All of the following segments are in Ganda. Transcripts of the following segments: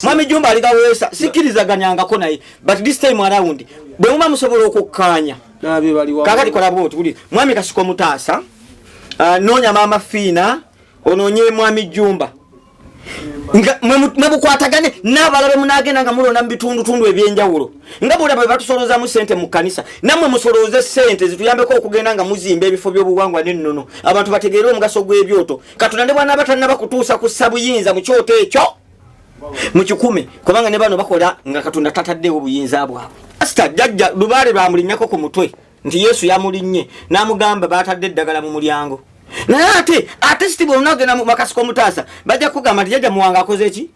Mwami Jumba ali Kaweesa sikkirizaganyangako naye, but this time around bwe muba musobola okukkaanya kakati kola bwoti wuli Mwami Kasiko Mutaasa, noonya Maama Fiina, onoonye Mwami Jumba nga mwe bukwatagane n'abalala be munaagenda nga mulonda mu bitundutundu eby'enjawulo, nga bwolaba bwe batusoloozamu ssente mu kkanisa, nammwe musolooze ssente zituyambeko okugenda nga muzimba ebifo by'obuwangwa n'ennono, abantu bategeere omugaso gw'ebyoto. Katonda ne bw'anaaba tannaba kutuusa kussa buyinza mu kyoto ekyo, mukikume, kubanga ne bano bakola nga Katonda tataddeewo buyinza bwabwe. Pasita jjajja lubaale lwamulinnyako ku mutwe nti Yesu yamulinnye n'amugamba baatadde eddagala mu mulyango, naye ate siti bwonna ogenda mu Makasiko Mutaasa bajja kukugamba nti jjajja Muwanga akoze ki,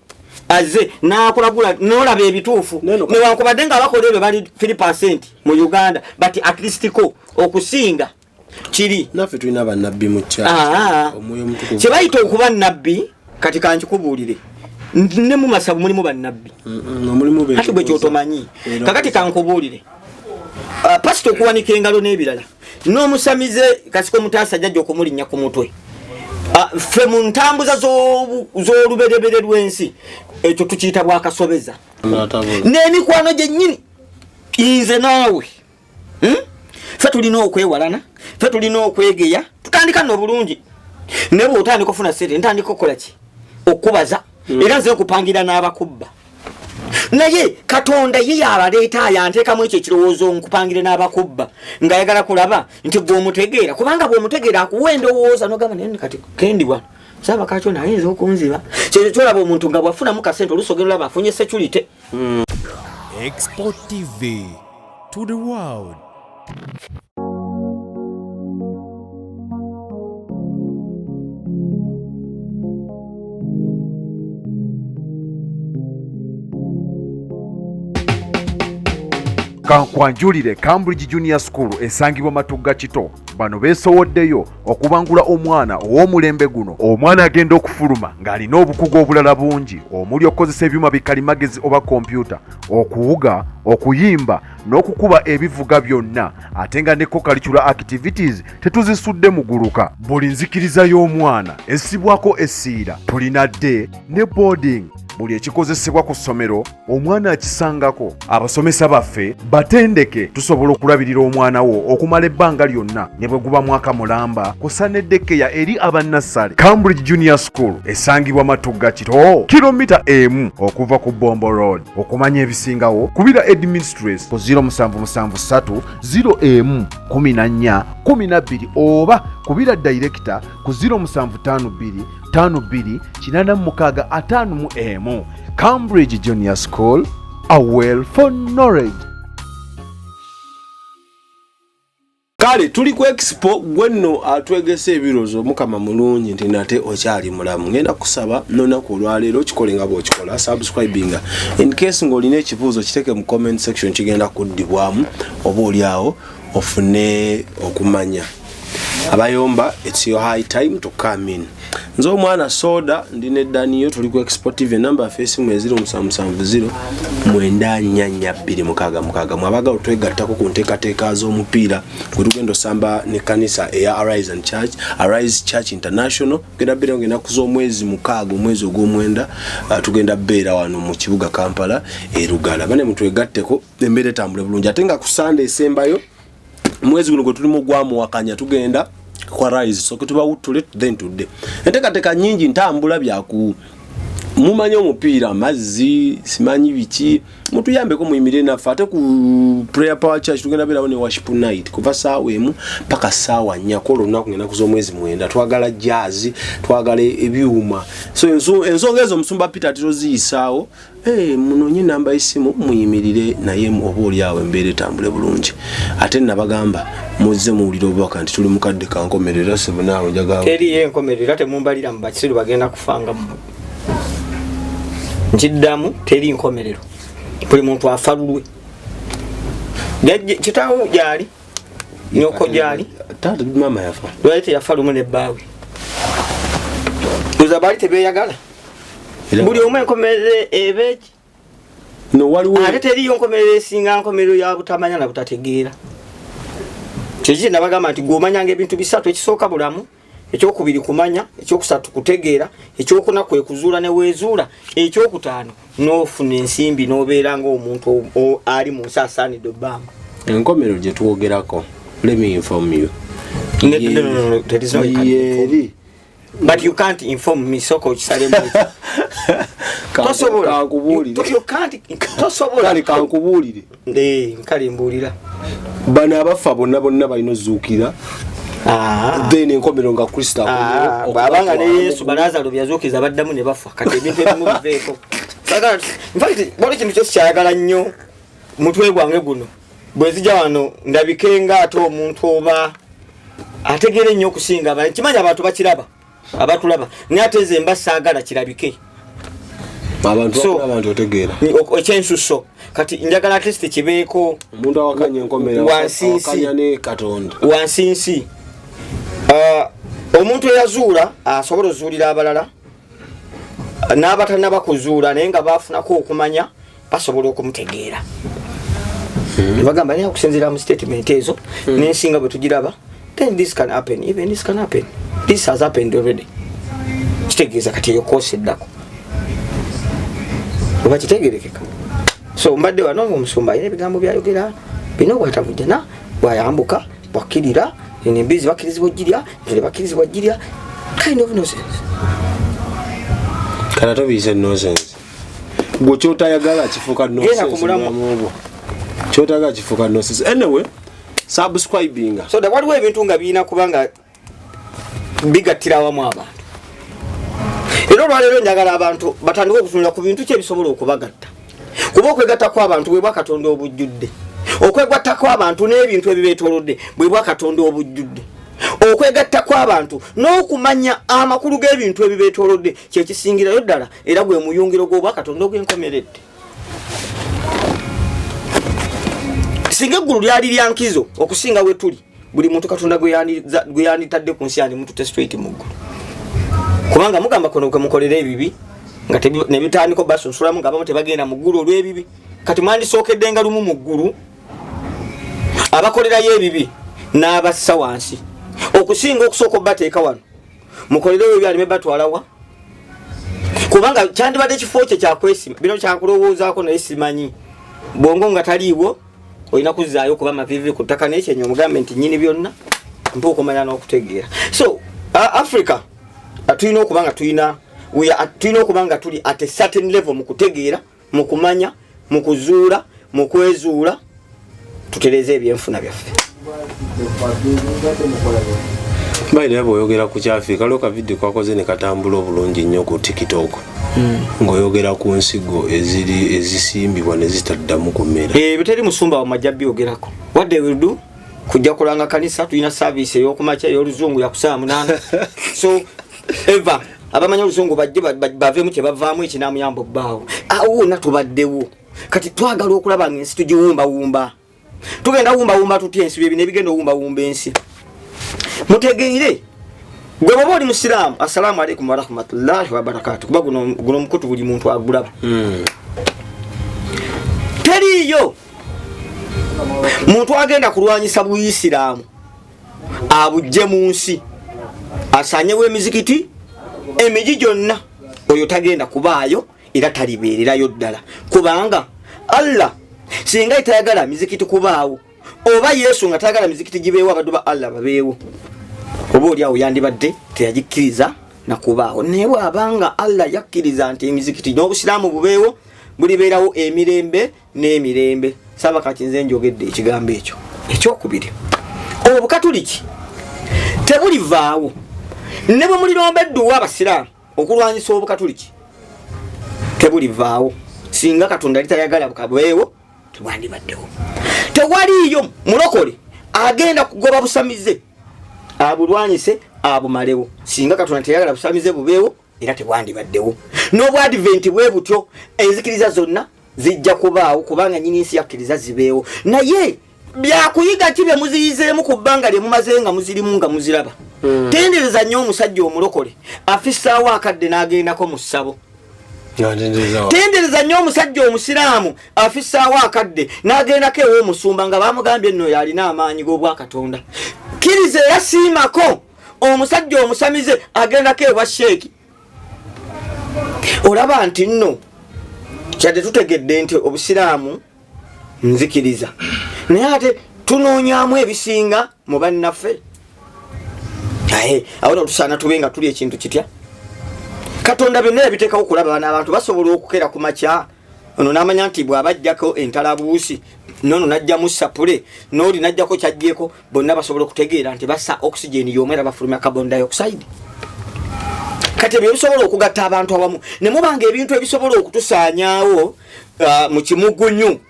azze n'akulagula n'olaba ebituufu, newankubadde nga abakola ebyo bali 3% mu Uganda, but at least ko okusinga kiri naffe tulina bannabbi mu kyalo. Omwoyo Omutukuvu. Kye bayita okuba nnabbi, kati kankikubuulire, ne mu masabo mulimu bannabbi. Omulimu be Kati gwe kyotomanyi. Era Kakati kankubuulire, pasita okuwanika engalo n'ebirala n'omusamize Kasiko Mutaasa jjajja okumulinnya ku mutwe, ffe mu ntambuza z'olubereberye lw'ensi ekyo tukiyita bwakasobeza. N'atabula. N'emikwano gyennyini, nze naawe, Ffe tulina okwewalana, ffe tulina okwegeya, tutandika nno obulungi, naye bw'otandika ofuna ssente ntandika okukola ki, okukubaza. Era nze nkupangira n'abakubba, naye Katonda ye yabaleeta ayanteekamu ekyo ekirowoozo nkupangire n'abakubba, ng'ayagala kulaba nti gw'omutegeera, kubanga bw'omutegeera akuwa endowooza n'ogamba naye kati kendi wano saaba kakyo nayinza okunziba. Kyekyo kyolaba omuntu nga bw'afunamu kasente olusogero laba afunye security. Export TV to the world. Kankwanjulire Cambridge Junior School esangibwa Matugga Kito. Bano beesowoddeyo okubangula omwana ow'omulembe guno. Omwana agenda okufuluma ng'alina obukugu obulala bungi omuli okukozesa ebyuma bikalimagezi oba kompyuta, okuwuga, okuyimba n'okukuba ebivuga byonna, ate nga ne co-curricular activities tetuzisudde muguluka. Buli nzikiriza y'omwana essibwako essiira. Tulina day ne boarding. Buli ekikozesebwa ku ssomero omwana akisangako. Abasomesa baffe batendeke, tusobola okulabirira omwana wo okumala ebbanga lyonna ne bwe guba mwaka mulamba, kusa ne daycare eri abannassale. Cambridge Junior School esangibwa Matugga Kito, kilomita 1 okuva ku Bombo Road. Okumanya ebisingawo kubira headmistress ku 0773 01 14 12 oba kubira director ku 0752 52 86 51. Cambridge Junior School, a well for knowledge. Kale tuli ku expo, gwe nno atwegesa ebirowoozo. Mukama mulungi nti nate okyali mulamu. Ngenda kusaba n'olunaku olwaleero okikole nga bw'okikola, subscribinga. In case ng'olina ekibuuzo kiteeke mu comment section, kigenda kuddibwamu oba oli awo ofune okumanya. Abayomba, it's your high time to come in. Nze omwana soda ndi ne Daniyo, tuli ku Expo TV. Enamba yaffe esimu eziri 770 94 266. Mwabagala otwegattako ku nteekateeka z'omupiira gwe tugenda osamba n'ekkanisa eya Arise and Church, Arise Church International. Tugenda beera nga ennaku z'omwezi 6, omwezi ogw'omwenda, tugenda beera wano mu kibuga Kampala erugala. Bane mutwegatteko embeera etambule bulungi, ate nga ku Sande esembayo mwezi guno gwe tulimu gwamuwakanya tugenda kwa Rise, so tubawuttule then tudde. Enteekateeka nyingi ntambula byaku mumanye omupiira amazzi simanyi biki, mutuyambeko muyimirire naffe. Ate ku Prayer Power Church tugenda beerawo ne worship night kuva 1:00 paka 4:00 kwolwo olunaku ngenaku z'omwezi 9. Twagala jazz, twagala ebyuma, so ensonga ezo omusumba Peter atoziyisaawo. Munonye namba y'essimu muyimirire naye oba oli awo embeera etambule bulungi. Ate nabagamba muzze muwulira obubaka nti tuli mukadde kankomerera sebunaawe njagala Teriyo enkomerero, era temumbalira mu bakisiru bagenda kufanga mu nkiddamu, teri nkomerero, buli muntu afa lulwe. Kitaawo gyali, nyoko gyali. Taata, maama yafa. Lwali teyafa lumu nebbaawe? Oza baali tebeyagala. Buli omu enkomerero ebeeki. No, waliwo Ate teriyo nkomerero esinga nkomerero ya butamanya na butategeera. Kyeki nabagamba nti gw'omanyanga ebintu bisatu: ekisooka bulamu, Ekyokubiri kumanya, ekyokusatu kutegeera, ekyokuna kwe kuzuula ne weezuula, ekyokutaano n'ofuna ensimbi n'obeera ng'omuntu ali mu nsi asaanidde obbanga. Enkomero gye twogerako, let me inform you. No, there is no you can't inform. Yeri. But you can't inform me, sooka okisalemu. Tosobola. Kankubuulire. You can't, tosobola. Kale kankubuulire. Kale mbuulira. Bano abafa bonna bonna balina ozuukira. Then enkomero nga Kristo akomyewo. Bw'abanga ne Yesu Balazaro byazuukiza baddamu ne bafa. Kati ebintu ebimu biveeko. In fact, waliwo ekintu kyosi kyayagala nnyo mutwe gwange guno. Bwe nzija wano ndabike nga ate omuntu oba ategeera ennyo okusinga abalala. Nkimanyi abantu bakiraba, abatulaba, naye ate nze mba saagala kirabike. Abantu So- bakulaba nti otegeera. Ekyensusso. Kati njagala at least kibeeko Omuntu awakanya enkomero wansinsi. awakanya ne Katonda. Wansinsi. Omuntu eyazuula asobola ozuulira abalala n'abatannaba kuzuula naye nga bafunako okumanya basobola okumutegeera. Bagamba naye okusinziira mu statement ezo n'ensinga bwe tugiraba, then this can happen, even this can happen, this has happened already. Kitegeeza kati eyo koosi eddako oba kitegerekeka. So mbadde wano ng'omusumba alina ebigambo byayogera bino bwatavujjana bwayambuka bwakkirira eno embizi bakkirizibwa ogirya ntole bakkirizibwa ogirya, kind of nonsense. Kale ate obiyise nonsense. Gwe kyotayagala kifuuka Genda nonsense ku mulamu. mu bulamu bwo. Kyotayagala kifuuka nonsense. Anyway, subscribinga. So waliwo ebintu nga birina kuba nga bigattira awamu abantu. Era olwaleero njagala abantu batandike okutunula ku bintu ki ebisobola okubagatta. Kuba okwegatta kw'abantu bwe bwa Katonda obujjudde. Okwegatta kw'abantu n'ebintu ebibeetoolodde bwe bwa Katonda obujjudde. Okwegatta kw'abantu n'okumanya amakulu g'ebintu ebibeetoolodde kye kisingirayo ddala, era gwe muyungiro gw'obwa Katonda ogw'enkomeredde. Singa eggulu lyali lya nkizo okusinga we tuli, buli muntu Katonda gwe yanditadde ku nsi yandimutute straight mu ggulu. Kubanga mugamba kuno kwe mukolera ebibi nga ne bitandika obasunsulamu nga abamu tebagenda mu ggulu olw'ebibi. Kati mwandisookedde nga lumu mu ggulu abakolerayo ebibi n'abassa wansi okusinga okusooka obbateeka wano mukolereyo ebibi aleme batwala wa? Kubanga kyandibadde kifo kye kyakwesima, bino kyakulowoozaako naye simanyi. Bwongo nga taliiwo olina kuzzaayo kuba maviivi ku ttaka n'ekyenyi omugambe nti nnyini byonna mpa okumanya n'okutegeera. So Africa, tulina okuba nga tulina, we are, tulina okuba nga tuli at a certain level mu kutegeera, mu kumanya, mu kuzuula, mu kwezuula, tutereeze ebyenfuna byaffe. Bayira bw'oyogera ku kyafirika, waliwo ka video kakoze ne katambula obulungi nnyo ku TikTok. Ng'oyogera ku nsigo ezisimbibwa ne zitaddamu kumera. Ebyo teri musumba wa majja byogerako. What they will do, kujja kulanga kanisa, tulina service ey'okumakya ey'oluzungu ya kusaawa 8. So eva abamanyi oluzungu bajje baveemu kye bavaamu ekinaamuyamba obbaawo. Awo wonna tubaddewo. Kati twagala okulaba ng'ensi tugiwumbawumba. Tugenda wumbawumba tutya ensi? Bye bino ebigenda owumbawumba ensi. Mutegeere, gwe bw'oba oli musiraamu, assalaamu alaikum warahmatullahi wabarakatuh, kuba guno omukutu buli muntu agulaba. Teriiyo muntu agenda kulwanyisa buyisiraamu abujje mu nsi asaanyewo emizikiti emigi gyonna, oyo tagenda kubaayo era talibeererayo ddala, kubanga Allah singa tayagala mizikiti kubaawo, oba Yesu nga tayagala mizikiti gibeewo abaddu ba Allah babeewo, oba oli awo yandibadde teyagikkiriza nakubaawo. Naye bw'abanga Allah yakkiriza nti emizikiti n'obusiraamu bubeewo, bulibeerawo emirembe n'emirembe. Saba kati nze njogedde ekigambo ekyo. Ekyokubiri, obukatuliki tebulivaawo ne bwe muliromba edduwa abasiraamu okulwanyisa obukatuliki, tebulivaawo. Singa Katonda litayagala bukabeewo tebwandibaddewo. Tewaliiyo mulokole agenda kugoba busamize abulwanyise abumalewo. Singa Katonda teyagala busamize bubeewo era tebwandibaddewo. N'obwadiventi bwe butyo, enzikiriza zonna zijja kubaawo kubanga nnyini nsi yakkiriza zibeewo. Naye byakuyiga ki bye muziyizeemu ku bbanga lye mumaze nga muzirimu nga muziraba? Tendereza nnyo omusajja omulokole afissaawo akadde n'agendako mu ssabo. Tendereza nnyo omusajja omusiraamu afissaawo akadde n'agendako ew'omusumba nga bamugambye nno yalina amaanyi g'obwakatonda. Kkiriza era siimako Omusajja omusamize agendako ewa sheeki. Olaba nti nno kyadde tutegedde nti obusiraamu nzikiriza, naye ate tunoonyamu ebisinga mu bannaffe. Aye awo no tusaana tube nga tuli ekintu kitya. Katonda byonna yabiteekawo okulaba bano abantu basobola okukera ku makya, ono n'amanya nti bw'abajjako entalabuusi, nono n'ajjamu sapule, n'oli n'ajjako kyajjeko, bonna basobola okutegeera nti bassa oxygen y'omu era bafulumya carbon dioxide. Kati ebyo bisobola okugatta abantu awamu ne mubanga ebintu ebisobola okutusaanyaawo mu kimugunyu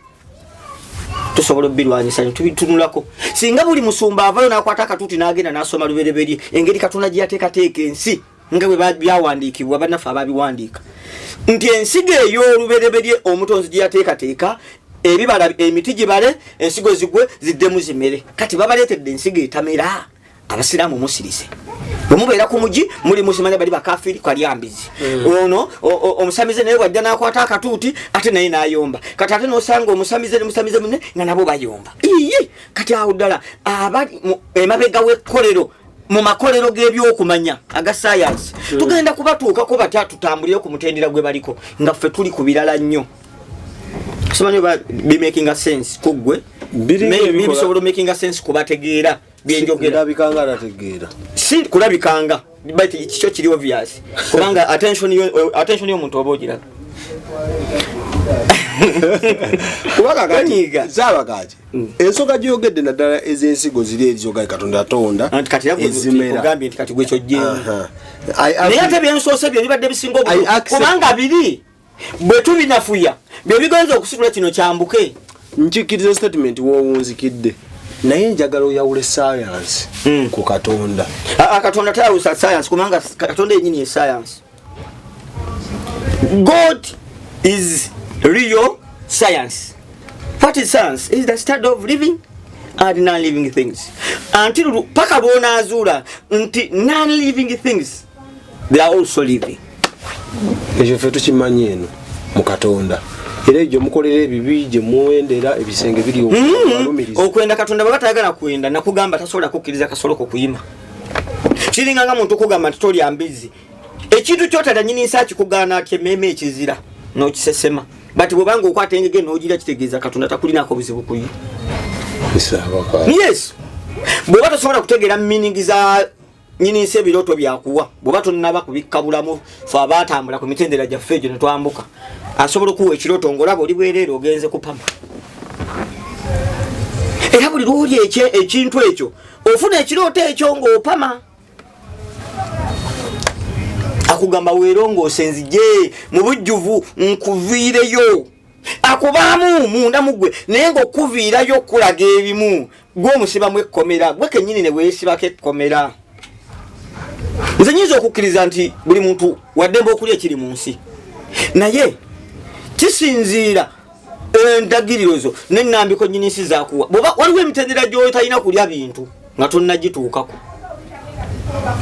tusobola obirwanyisa netubitunulako. Singa buli musumba avayo n'akwata akatuuti n'agenda n'asoma lubereberye engeri Katonda gye yateekateeka ensi nga bwe byawandiikibwa bannaffe ababiwandiika, nti ensigo ey'olubereberye omutonzi gye yateekateeka, ebibala emiti gibale, ensigo zigwe ziddemu zimere. Kati babaleetedde ensigo etamera. Abasiraamu musirise, bwe mubeera ku mugi muli musimanya bali bakafiri kalyambizi. Ono omusamize naye bwajja n'akwata akatuuti ate naye n'ayomba. Kati ate n'osanga omusamize ne musamize munne nga nabo bayomba. Iye kati awo ddala abali emabega w'ekkolero, mu makolero g'ebyokumanya aga sayansi, tugenda kubatuukako batya? Tutambulire ku mutendera gwe baliko nga ffe tuli ku birala nnyo. Simanyi oba bimakinga sense ku ggwe. Biringa Maybe ebikola- bisobola omakinga sense kubategeera byenjogera. Ndabikanga atategeera. Si kulabikanga, but kikyo kiri obvious, kubanga attention y'omuntu oba ogiraba. Kubanga kati Onyiiga. zaaba kati ensonga gyeyogedde, naddala ez'ensigo ziri erizogaye Katonda atonda Anti kati era ezimera. ogambye nti kati gwe kyojjeemu. Aha. Naye ate byensoose bye bibadde bisinga obukulu, I accept. kubanga biri bwe tubinafuya bye bigenza okusitula kino kyambuke. Nkikkiriza statement woowunzikidde, naye njagala oyawule science ku Katonda. Ah, ah, Katonda tayawusa science, kubanga Katonda yenyini ye science. God is real science. What is science? Is the study of living and non-living things, until paka lwonazuula nti non-living things, they are also living. Ekyo ffe tukimanyi eno mu Katonda, era egyo mukolera ebibi gye muwendera ebisenge biri balumiriza. Okwenda, Katonda baba tayagala kwenda, nakugamba tasobola kukkiriza kasoloko kuyima. Kiringa nga muntu okugamba nti tolya mbizzi, ekintu kyotalya nyini nsi akikugaana atya? Emmeeme ekizira n'okisesema, but bwobanga okwata engege n'ogira, kitegeeza Katonda takulinako buzibu kuyi. Yes, bw'oba tosobola kutegeera meaning za nyini nsi, ebirooto byakuwa, bw'oba tonnaba kubikka bulamu, fe abaatambula ku mitendera gyaffe egyo ne twambuka, asobola okuwa ekirooto ng'olaba oli bwereere ogenze kupama, era buli lwoli ekintu ekyo ofuna ekirooto ekyo ng'opama, akugamba weerongoose nzije mu bujjuvu nkuviireyo. Akubaamu munda mugwe, naye ng'okuviirayo okulaga ebimu gwe omusibamu ekkomera, gwe kennyini ne weesibako ekkomera. Nze nyinza okukkiriza nti buli muntu waddembe okulya ekiri mu nsi, naye kisinziira endagiriro zo n'ennambiko nyini nsi zakuwa. Bwoba waliwo emitendera gy'otalina kulya bintu nga tonnagituukako.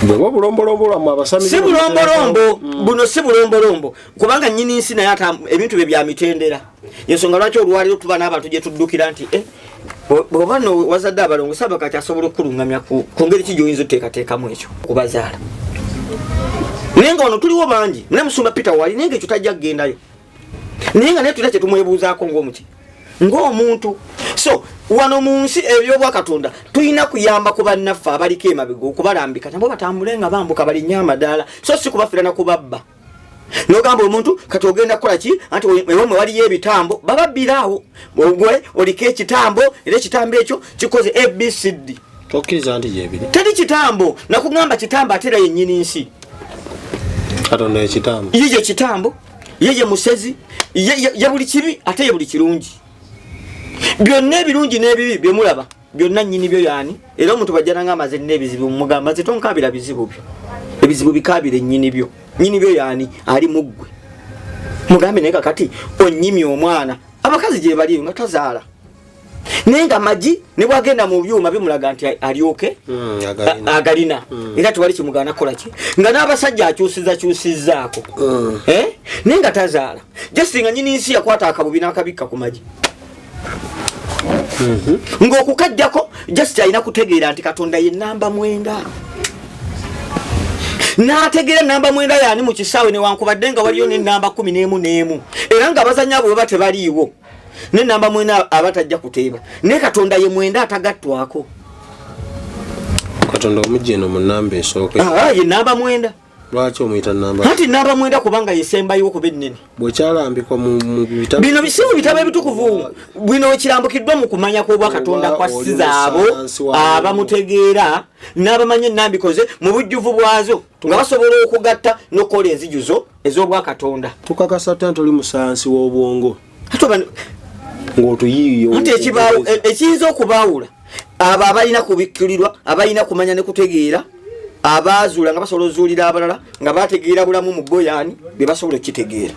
Bweba obulombolombo lwammwe abasamize. Si bulombolombo buno, si bulombolombo, kubanga nyini nsi naye ate ebintu bye bya mitendera. Ensonga lwaki olwaliro tuba n'abantu gye tuddukira nti bw'oba no wazadde abalongo, saba kati asobola okukuluŋŋamya ku ngeri ki gy'oyinza oteekateekamu ekyo kubazaala. Naye nga wano tuliwo bangi, naye musumba Peter wali, naye nga ekyo tajja kugendayo, naye nga naye tulina kyetumwebuuzaako ng'omuki, ng'omuntu. So wano mu nsi ebyobwakatonda tulina kuyamba ku bannaffe abaliko emabega, okubalambika nabo batambule nga bambuka balinnye amadaala, so si kubafiira na kubabba. Nogamba omuntu kati ogenda kukola ki? Anti ewamwe waliyo ebitambo, bababbiraawo, ogwe oliko ekitambo, era ekitambo ekyo kikoze ABCD. Tokkiriza nti gyebiri? Teri kitambo nakugamba kitambo, ate era yennyini nsi. Katonda ekitambo. Ye ye kitambo, ye ye musezi, ye buli kibi ate ye buli kirungi. Byonna ebirungi n'ebibi byemulaba byonna nnyini byo yaani? Era omuntu bwajja nanga amaze nina ebizibu, mugamba nze tonkabira bizibu byo, ebizibu bikabire nnyini byo. Nnyini byo yaani? Ali muggwe. Mugambe naye kakati onyimye omwana. Abakazi gye bali nga tazaala, naye nga magi ne bwagenda mu byuma bimulaga nti alyoke agalina. Agalina era tewali kimugaana kukola ki, nga n'abasajja akyusiza kyusizzaako. Eh? Naye nga tazaala, just nga nyini nsi yakwata akabubi n'akabikka ku magi, ng'okukajjako just alina kutegeera nti Katonda ye namba 9. N'ategeera namba 9 yaani mu kisaawe, newankubadde nga waliyo n'ennamba 11 n'emu, era nga abazannyi abo baba tebaliiwo, ne namba 9 aba tajja kuteeba. Naye Katonda ye 9 atagattwako. Katonda omujja eno mu namba esooka. Ye namba 9. Lwaki omuyita namba? Anti namba 9 kubanga yesembayo okuba ennene. Bwekyalambikwa mu bitabo bino si mu bitabo ebitukuvu, bino wekirambukiddwa mu kumanya kw'Obwakatonda kwa siza abo abamutegeera n'abamanya ennambiko ze mu bujjuvu bwazo, nga basobola okugatta n'okukola enzijuzo ez'Obwakatonda. Tukakasa tutya nti oli musayansi w'obwongo? Ate Ng'otuyiiya Anti ekiyinza okubaawula abo abalina kubikkulirwa, abalina kumanya ne kutegeera, abaazuula nga basobola ozuulira abalala nga bategeera bulamu mu boyaani bye basobola okukitegeera.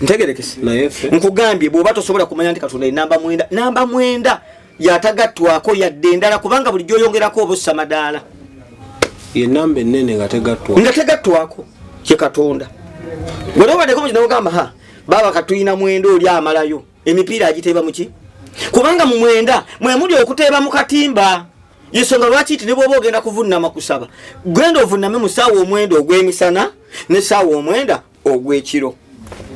Ntegerekese. Naye ffe? Nkugambye bw'oba tosobola kumanya nti Katonda ye namba 9, namba 9 yatagattwako yadde endala, kubanga bulijjo oyongerako oba ossa madaala. Ye namba ennene nga tegattwako. Nga tegattwako ye Katonda. Bw'oba obaddeko mu kino ogamba, ha, baaba katulina 9 oli amalayo, emipiira agiteeba mu ki? Kubanga mu 9 mwe muli okuteeba mu katimba. Yensonga lwaki nti ne bw'oba ogenda kuvunnama kusaba, genda ovunname mu ssaawa 9 ogw'emisana ne ssaawa 9 ogw'ekiro,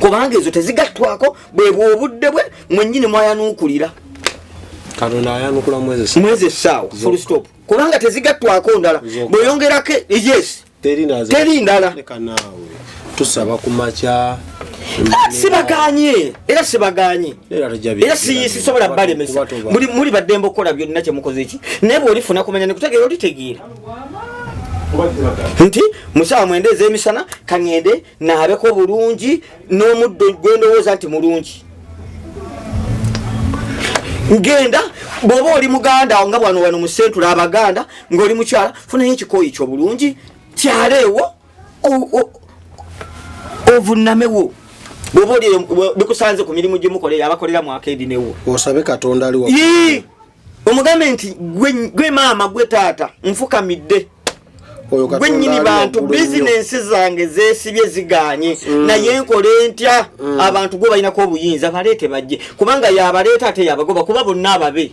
kubanga ezo tezigattwako, bwe bw'obudde bwe mwennyini mwayanuukulira. Katonda ayanukula mwezi essaawa. Mwezi essaawa, full stop. Kubanga tezigattwako ndala. Zokka. Bw'oyongerako, yes. Teri ndala. Teri ndala. Leka naawe. Tusaba ku makya. Sibaganye, era sibaganye. Era tojja Era biyingira. sisobola balemesa. Kuba toba. Muli baddembe okukola byonna kye mukoze ki? Naye bw'olifuna kumanya ne kutegeera, olitegeera. Nti mu ssaawa 9 ez'emisana kaŋŋende naabeko bulungi n'omuddo gwe ndowooza nti mulungi. Ngenda bw'oba oli muganda nga bwano wano mu Central Abaganda, ng'oli mukyala, funayo ekikooyi kyo bulungi, kyaleewo, ovunnamewo. Bw'oba oli eyo, bikusanze ku mirimu gye mukola eyo, abakolera mu akeedi newo. Osabe Katonda ali wa- Yee! Omugambe nti gwe maama, gwe taata, nfukamidde. Oyo Gwe Katonda nnyini ali bantu, waggulu nnyo. bizinensi zange zeesibye ziganye. Naye nkole ntya? Abantu gwe balinako obuyinza baleete bajje, kubanga y'abaleeta ate y'abagoba, kuba bonna ababe.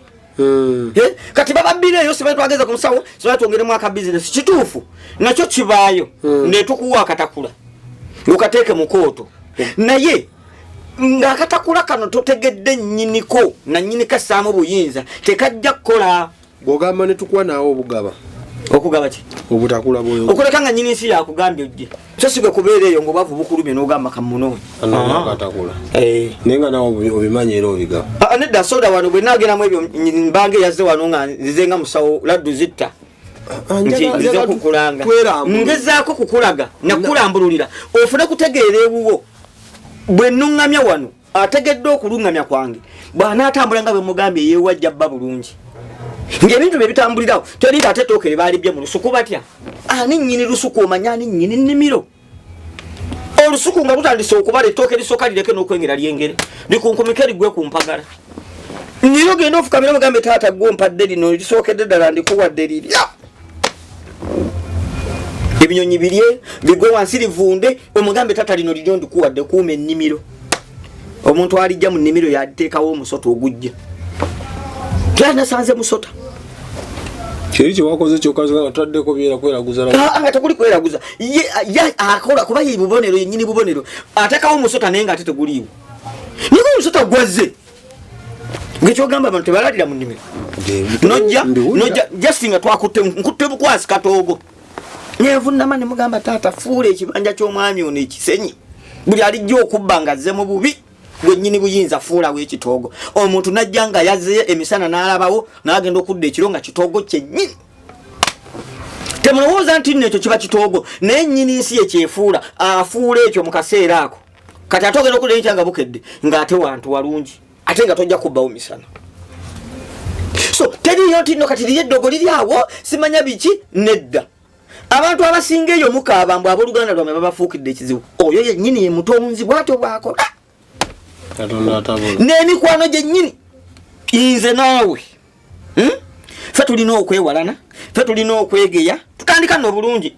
Kati bababbireeyo, simanyi twageza ku musawo, simanyi twongeremu aka bizinensi. Kituufu nakyo kibaayo, ne tukuwa akatakula okateeke mu kooto, naye ng'akatakula kano totegedde nnyiniko na nnyini kassaamu buyinza, tekajja kukola. Bw'ogamba ne tukuwa naawe obugaba. Okugaba ki? Obutakula bw'oyo. Okuleka nga nnyini nsi yakugambye ojje. So si gwe kubeera eyo ng'obwavu bukulumye n'ogamba kamunoonye. Anoonya akatakula. Naye nga naawe obimanyi era obigaba. Nedda, soda wano bwe naagendamu ebyo, mbanga eyazze wano nga nzize nga musawo laddu zitta. Nti nzize Njagala kukulanga. twerambulule. Ngezaako kukulaga, nakulambululira. Ofune kutegeera ewuwo. Bwe nnuŋŋamya wano, ategedde okuluŋŋamya kwange. Bw'anaatambula nga bwe mugambye, yeewajja bba bulungi. Ng'ebintu bye bitambulirawo, teri ate ettooke lye baalibbye mu lusuku batya? Ani nnyini lusuku omanye ani nnyini nnimiro? Olusuku nga lutandise okubala, ettooke lisooka lireke n'okwengera lyengere, likunkumike ligwe ku mpagala. Naye ogenda ofukamira omugambe, taata gwe ompadde lino lisookedde ddala, ndikuwadde lirya. Ebinyonyi birye, bigwe wansi livunde, omugambe taata lino liryo ndikuwadde, kuuma ennimiro. Omuntu alijja mu nnimiro yaliteekawo omusota ogujja. Nasanze musota. Kiri kye wakoze kyokka nga tutaddeko byera kweraguza. Nga tekuli kweraguza. Ye, ye akola kuba ye bubonero, ye nnyini bubonero. Ateekawo omusota naye ng'ate teguliiwo. Naye omusota gwazze. Ng'ekyogamba abantu tebalalira mu nnimiro. Nojja, Mbiwulira. nojja, just nga twakutte, nkutte bukwasi katoogo. Nevunnama ne mugamba taata fuula ekibanja ky'omwami ono ekisenyi. Buli alijja okubba ng'azze mu bubi, gwe nnyini buyinza fuulawo ekitoogo. Omuntu n'ajja nga yazzeyo emisana n'alabawo, n'agenda okudda ekiro nga kitoogo kyennyini. Temulowooza nti nno ekyo kiba kitoogo, naye nnyini nsi ye kyefuula, afuula ekyo mu kaseera ako. Kati ate ogenda okudda enkya nga bukedde, ng'ate wantu walungi, ate nga tojja kubbawo misana. So teriyo nti nno kati liri eddogo liri awo, simanya biki, nedda. Abantu abasinga eyo mukaaba mbu abooluganda lwammwe babafuukidde ekizibu. Oyo yennyini ye mutonzi, bw'atyo bw'akola. Katonda atabula. N'emikwano gyennyini, nze naawe. Ffe tulina okwewalana, ffe tulina okwegeya, tutandika nno bulungi.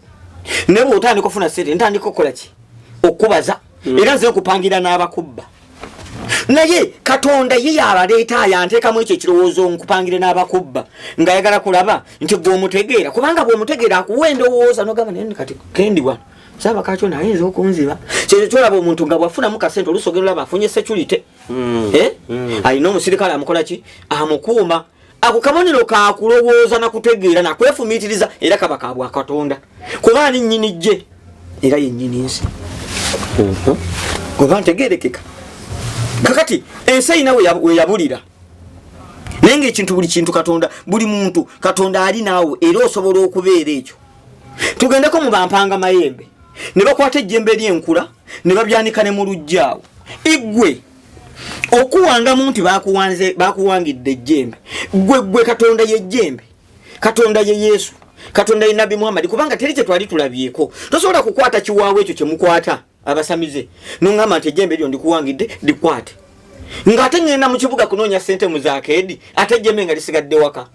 Naye bw'otandika okufuna ssente, ntandika okukola ki? Okukubaza. Era nze nkupangira n'abakubba. Naye Katonda ye yabaleeta, ayanteekamu ekyo ekirowoozo nkupangire n'abakubba, ng'ayagala kulaba nti gwe omutegeera, kubanga bw'omutegeera akuwa endowooza nogamba, naye kati kendi wano saaba kakyo nayinza okunziba. Kyekyo kyolaba omuntu nga bwafunamu kasente olusogero, laba afunye security. Eh? Alina omusirikale amukola ki? Amukuuma. Ako kabonero kakulowooza nakutegeera nakwefumiitiriza, era kaba ka bwakatonda, kuba ani nnyini gye era yennyini nsi oba ntegerekeka. Kakati ensi erina weyabulira, naye ngaekintu buli kintu Katonda, buli muntu Katonda ali naawe, era osobola okubeera ekyo. Tugendeko mu bampanga mayembe ne bakwata ejjembe ly'enkula ne babyanika ne mu lujjaawo. Igwe okuwangamu nti bakuwangidde ejjembe, gwe gwe Katonda yejjembe, Katonda ye Yesu, Katonda ye Nabbi Muhammadi, kubanga teri kyetwali tulabyeko. Tosobola kukwata kiwaawo ekyo kyemukwata abasamize noŋŋamba nti ejjembe eryo ndikuwangidde likwate, ng'ate ŋŋenda mu kibuga kunoonya ssente mu zakeedi, ate ejjembe nga lisigadde waka.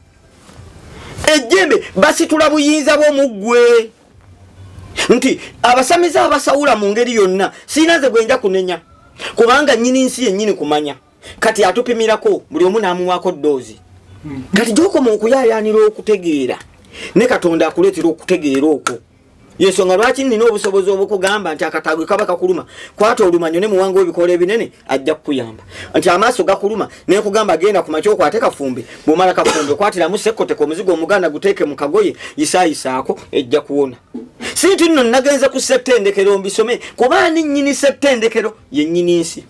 Ejjembe basitula buyinza bw'omuggwe nti abasamize abasawula mu ngeri yonna siina nze gwenja kunenya, kubanga nnyini nsi yennyini kumanya. Kati atupimirako buli omu n'amuwaako ddoozi. Kati gyokoma okuyaayaanira okutegeera ne Katonda akuleetera okutegeera okwo. Yensonga lwaki nina obusobozi obukugamba nti akatagwe kaba kakuluma, kwata olumanyo ne muwanga w'ebikoola ebinene, ajja kukuyamba. Nti amaaso gakuluma, nekugamba genda ku makya okwate kafumbe, bw'omala kafumbe kwatiramu sekkoteka omuzigo omuganda guteeke mu kagoye, yisaayisaako, ejja kuwona. Si nti nno nagenze ku ssettendekero mbisome, kuba ani nnyini ssettendekero? Ye nnyini nsi.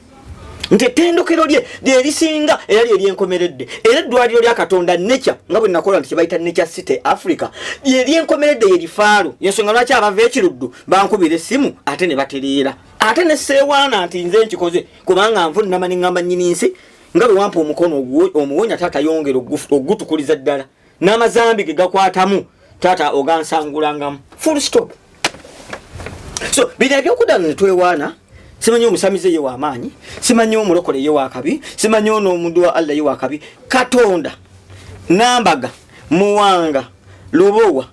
Nti ettendekero lye lyerisinga era lyeryenkomeredde, era eddwaliro lya Katonda nekya nga bwe nakola nti kyebayita Nature City Africa lyeryenkomeredde, ye lifaalo. Yensonga lwaki abava ekiruddu bankubira essimu ate ne batereera, ate ne seewaana nti nze nkikoze, kubanga nvunnama ne ŋŋamba nnyini nsi nga bwe wampa omukono omuwonya, taata yongera ogutukuliza ddala n'amazambi ge gakwatamu, taata ogansangulangamu, full stop. So bino ebyokudala ne twewaana, simanyi omusamize ye wamaanyi, simanyi omulokole ye wakabi, simanyi ono omuddu wa Allah ye wakabi. Katonda Nambaga, Muwanga, Lubowa,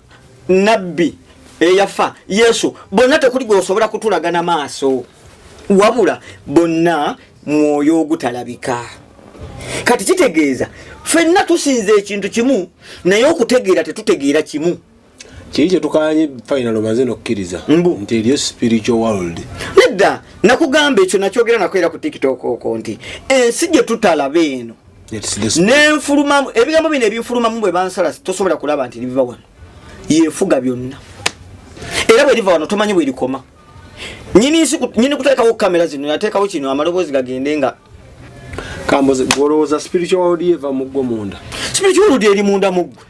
Nabbi eyafa, Yesu, bonna tekuli gweosobola kutulagana maaso, wabula bonna mwoyo ogutalabika. Kati kitegeeza ffenna tusinza ekintu kimu, naye okutegeera tetutegeera kimu. Kiri kyetukanye final, omaze nokkiriza Mbu. nti eriyo spiritual world? Nedda, nakugamba ekyo, nakyogera nako era ku TikTok okwo nti ensi gye tutalaba eno It's the spirit. Nenfulumamu ebigambo bino ebinfulumamu bwe bansala, tosobola kulaba nti libiva wano. Yefuga byonna, era bwe liva wano tomanyi bwe likoma. Nyini nsi nyini kuteekawo kamera zino, yateekawo kino amaloboozi gagende nga Kamboze, gwolowooza spiritual world yeva mu ggwe munda? Spiritual world eri munda mu ggwe.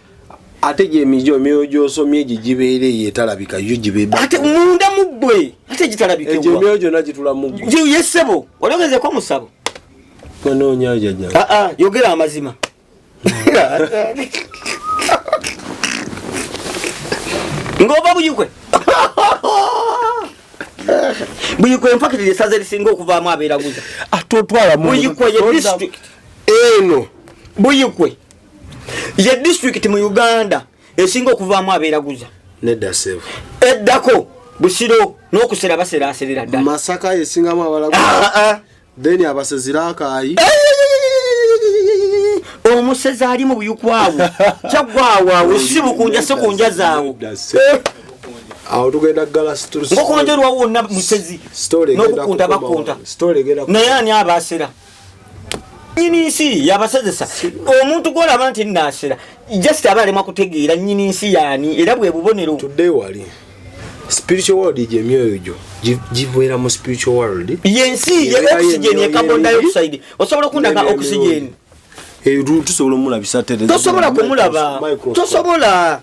Ate gyemijo emyoyo gyosomye gye gibeera eyo etalabika yo gibe Ate munda mu ggwe, ate egyo gitalabikebwa. Emyoyo gyonna gitula mu ggwe. Yesebo, ologezeko musabo? Onoonya jajja. Ah, ah, yogera amazima ng'ova Buyikwe. Buyikwe empakirira essaza erisinga okuvaamu abeeraguza. Totwala. Buyikwe ye district eno. Buyikwe ye district mu Uganda esinga okuvaamu abeeraguza. Nedda sebo. Eddako Busiro, n'okusera baseraserera ddala. Masaka esingamu abalaguza. Ah, ah. Then abasezi Rakai. Omusezi ali mu Buyikwawo, kyaggwawo, si Bukunja, si kunja zaawo. Awo tugenda gala. Ngokonjerwa wonna musezi n'okukunta bakunta, naye ani abaasera? Nyini nsi yabasezesa. Omuntu gwolaba nti naasera just aba alemwa kutegeera nyini nsi yaani, era bwe bubonero. Tudde wali spiritual world, gye emyoyo gyo gibeera mu spiritual world. Yensi ye Ebeerayo oxygen, emyoyo ye carbon ebiri, dioxide. Osobola okundaga n'emyoyo oxygen? Eh, tusobola omulabisa. Tosobola kumulaba, tosobola.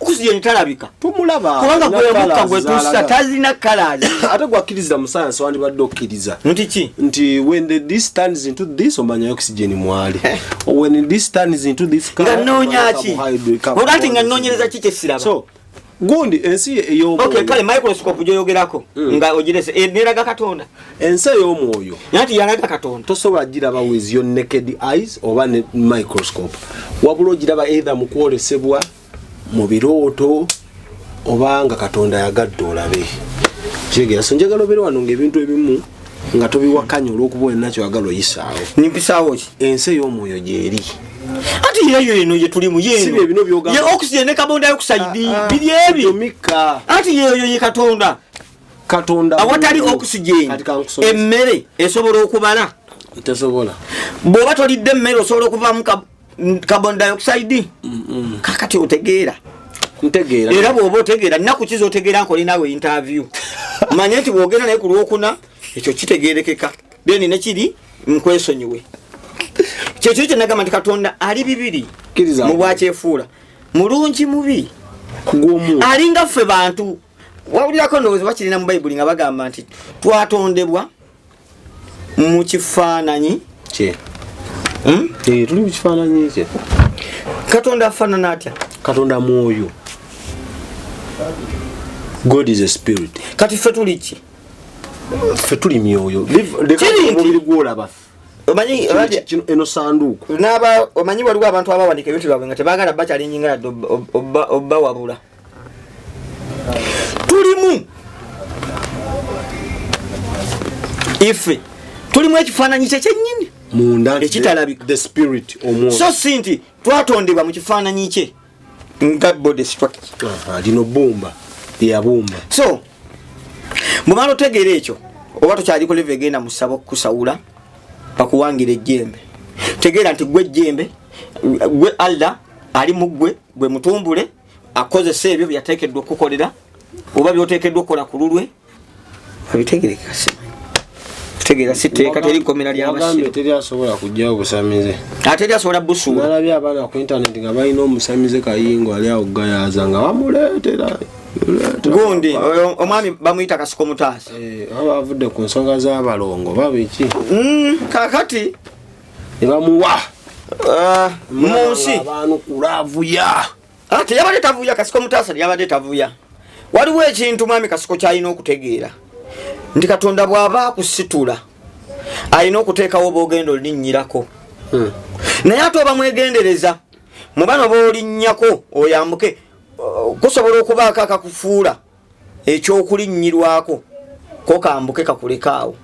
Oxygen talabika. Tumulaba. Kubanga Alina gwe mukka colours gwe tussa z'alaga. tazina colours. Ate gwakkiriza mu science, wandibadde okkiriza Nti ki? Nti when this turns into this, omanya oxygen mwali. When this turns into this Nga color, nnoonya omanya ki? carbohydrate, Oba nti nga nnoonyereza ki kyesiraba? So gundi ensi ey'omwoyo. Okay, kale microscope gyoyogerako nga ogirese, neraga Katonda. Ensi ey'omwoyo. Nati yalaga Katonda. Tosobola giraba with your naked eyes oba ne microscope, wabula ogiraba either mu kwolesebwa, mu birooto, oba nga Katonda yagadde olabe. Kitegeera? So njagala obeere wano ngaebintu ebimu Nga tobiwakanya olw'okuba olina kyoyagala oyisaawo. Nimpisaawo ki? Ensi ey'omwoyo gyeri. Ati yeyo eno gyetulimu. Si bye bino by'ogamba. Ye oxygen ne carbon dioxide biri ebyo. Mika. Ati yeyo ye Katonda. Katonda awatali mwoyo. oxygen Kati kankusomese. Emmere esobola okubala? Tesobola. Bw'oba tolidde emmere osobola okuvaamu carbon dioxide? Kakati otegeera? Ntegeera. Era bw'oba otegeera, nnaku ki z'otegeera nkole naawe interview? Manye nti bw'ogenda naye ku Lwokuna ekyo kitegeerekeka, then nekiri nkwesonyiwe. Kyekiri kyenagamba nti Katonda ali bibiri Kkiriza. mu bwakyefuula mulungi, mubi. Gw'omu. Alinga ffe bantu. Wawulirako, ndowooza bakirina mu Bayibuli, nga bagamba nti twatondebwa mu kifaananyi Kye. Hmm? Eh, tuli mu kifaananyi kye. Katonda afaanana atya? Katonda mwoyo. God is a spirit. Kati ffe tuli ki? Ffe tuli myoyo. Leka Kiri nti- omubiri gwolaba. Omanyi Kino eno sanduuku. N'aba omanyi waliwo abantu abawanika ebintu byabwe nga tebaagala bakyalinginga yadde obbawabula. Tulimu ife, tulimu ekifaananyi kye kyennyini Munda nti ekitalabika. The spirit, omwoyo. So si nti twatondebwa mu kifaananyi kye nga body structure. Aha, lino bbumba lyeyabumba. So bwemala otegeera ekyo, oba tokyali ku level egenda mu ssabo okukusawula bakuwangira ejjembe, tegeera nti gwe ejjembe, gwe Allah ali mu ggwe, gwe mutumbule akozesa ebyo byateekeddwa okukukolera oba byoteekeddwa okukola ku lulwe. Abitegerekeka? Simanyi tegeera, si tteeka, teri kkomera Wagambye lyabasiru. teri asobola kugyawo busamize. Ate eri asobola busuula. Nalabye abaana ku intaneti nga balina omusamize Kayingo ali awo gayaza nga bamuleetera. Gundi oyo omwami bamuyita Kasiko Mutaasa. Eh, baba bavudde ku nsonga z'abalongo babiki Kakati ne bamuwa mu nsi abanukula avuya. Ah, teyabadde tavuya. Kasiko Mutaasa teyabadde tavuya. Waliwo ekintu mwami Kasiko kyalina okutegeera nti Katonda bw'aba akusitula alina okuteekawo oba ogenda olinnyirako, naye ate oba mwegendereza mu bano b'olinnyako oyambuke, kusobola okubaako akakufuula ekyokulinnyirwako ko kambuke kakulekaawo.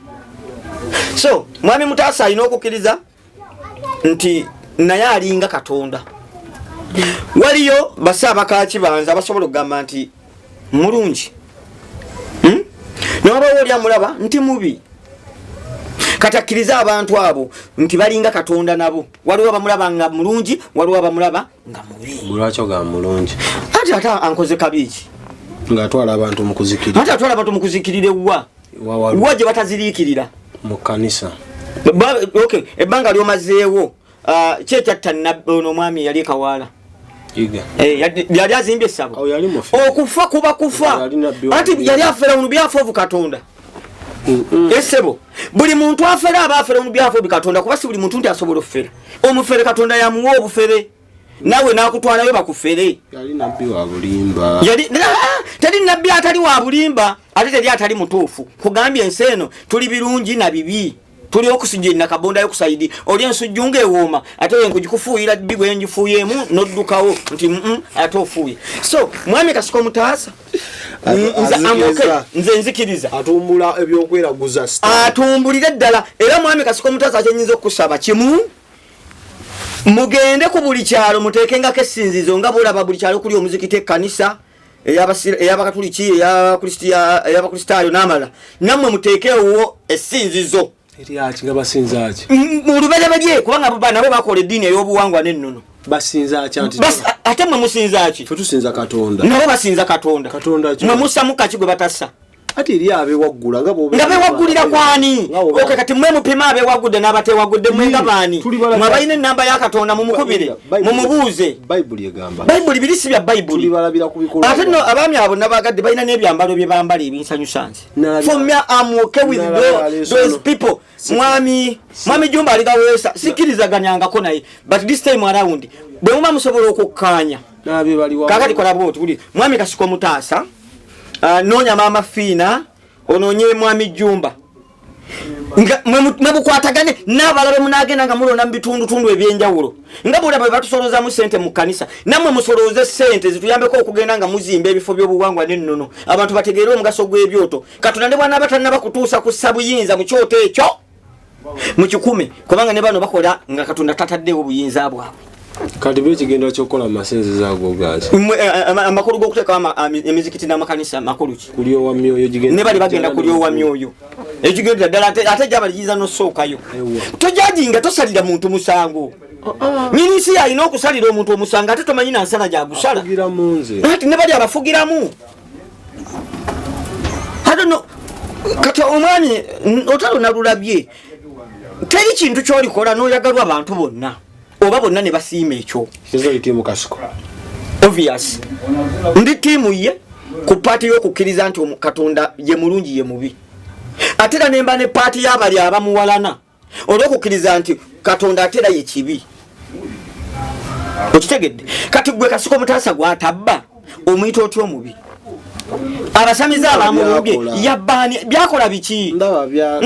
So mwami Mutaasa alina okukkiriza nti naye alinga Katonda. Waliyo basaabakakibanza abasobola okugamba nti mulungi, Newabawo oli amulaba nti mubi. Kati akkirize abantu abo nti balinga Katonda nabo. Waliwo abamulaba nga mulungi, waliwo abamulaba nga mubi. Lwaki ogamba mulungi? Ati ate ankoze kabiiki? Ng'atwala abantu mu kuzikirira. Ate atwala abantu mu kuzikirira ewa? Wawalu. Wa gye bataziriikirira? Mu kkanisa. Okay, ebbanga lyomazeewo, ki ekyatta ono omwami yali Kawaala? Iga. Eh, yali azimbye essabo. Awo yali mufe. Okufa kuba kufa. Yali nabbi wa Anti bulimba. yali afera mu byafa obu Katonda. Esebo buli muntu afera aba afera mu byafa obu Katonda, kuba si buli muntu nti asobola okufera. Omufere Katonda yamuwa obufere, naawe nakutwalayo bakufere. Yali nabbi wa bulimba. Yali teri nabbi atali wa bulimba, ate teri atali mutuufu. Kugambye ensi eno tuli birungi na bibi, tuli oxygen na carbon dioxide. Oli ensujju ng'ewooma, ate we nkugikufuuyira bbi bwe ngifuuyeemu n'oddukawo nti ate ofuuye. So mwami Kasiko Mutaasa, nze I'm okay. Azikiriza. Nze nzikiriza. Atumbula ebyokweraguza. Atumbulire ddala. Era mwami Kasiko Mutaasa, kyenyinza okukusaba kimu: mugende ku buli kyalo muteekengako essinzizo, nga bwolaba buli kyalo kuli omuzikiti, ekkanisa ey'Abakatuliki, ey'Abakristaayo n'amalala. Nammwe muteekeewo essinzizo. Eryaki? Nga basinza ki? Mu lubereberye, kubanga nabo bakola eddiini ey'obuwangwa n'ennono. Basinza ki anti? Ate mmwe musinza ki? Ffe tusinza Katonda. Nabo basinza Katonda. Katonda ki? Mwe mussamu kaki gwe batassa? Ati eri abewaggula nga bw'obeera- Nga bewaggulira kwani? Nga bw'obeera- Okay, kati mwe mupima abewagudde n'abatewagudde, mwe nga baani? Tuli balala- Mwe abalina ennamba ya Katonda, mumukubire mumubuuze. Bayibuli egamba Bayibuli biri si bya Bayibuli. tulibalabira ku bikolwa. Ate nno abaami abo nabagadde, balina n'ebyambalo bye bambala ebinsanyusa nze. For me, I'm okay with Nalabye aleese those ono. people. Mwami Jumba aligaweesa, sikkirizaganyangako naye, but this time around bwe muba musobola okukkaanya. N'abye bali wamu. Kakati kola bwoti, buli mwami Kasiko Mutaasa, noonya Maama Fiina, onoonye mwami Jumba. Nga mwe bukwatagane n'abalala munaagenda nga mulonda mu bitundutundu ebyenjawulo nga bwolaba bwe batusoloozamu ssente mu kkanisa, nammwe musolooze ssente zituyambeko okugenda nga muzimba ebifo by'obuwangwa n'ennono, abantu bategeere omugaso gw'ebyoto. Katonda ne bw'anaaba tannaba kutuusa kussa buyinza mu kyoto ekyo, mukikume, kubanga ne bano bakola nga Katonda tataddeewo buyinza bwabwe. Kati bo ekigenda ky'okukola mu masinzizo ago gaaki? Amakulu g'okuteekawo emizikiti n'amakanisa makulu ki? Kulyowa myoyo gigenda Ne bali bagenda kulyowa myoyo. Ekigendera ddala ate gyabali giyinza n'osookayo. Tojajinga, tosalira muntu musango. Nyini nsi yalina okusalira omuntu omusango, ate tomanyi na nsala gy'agusala. Afugiramu nze. Ati ne bali abafugiramu. I don't know. Kati omwami otalo nalulabye, teri kintu ky'olikola n'oyagalwa abantu bonna oba bonna ne basiima ekyo. Kizo oli tiimu Kasiko? Obvious. Ndi tiimu ye ku paati y'okukkiriza nti Katonda ye mulungi ye mubi. Ate era ne mba ne paati y'abali abamuwalana olw'okukkiriza nti Katonda ate era ye kibi. Okitegedde? Kati gwe Kasiko Mutaasa gw'atabba omuyita otya omubi? Abasamize abamulumbye yabbaani byakola biki? Ndaba bya-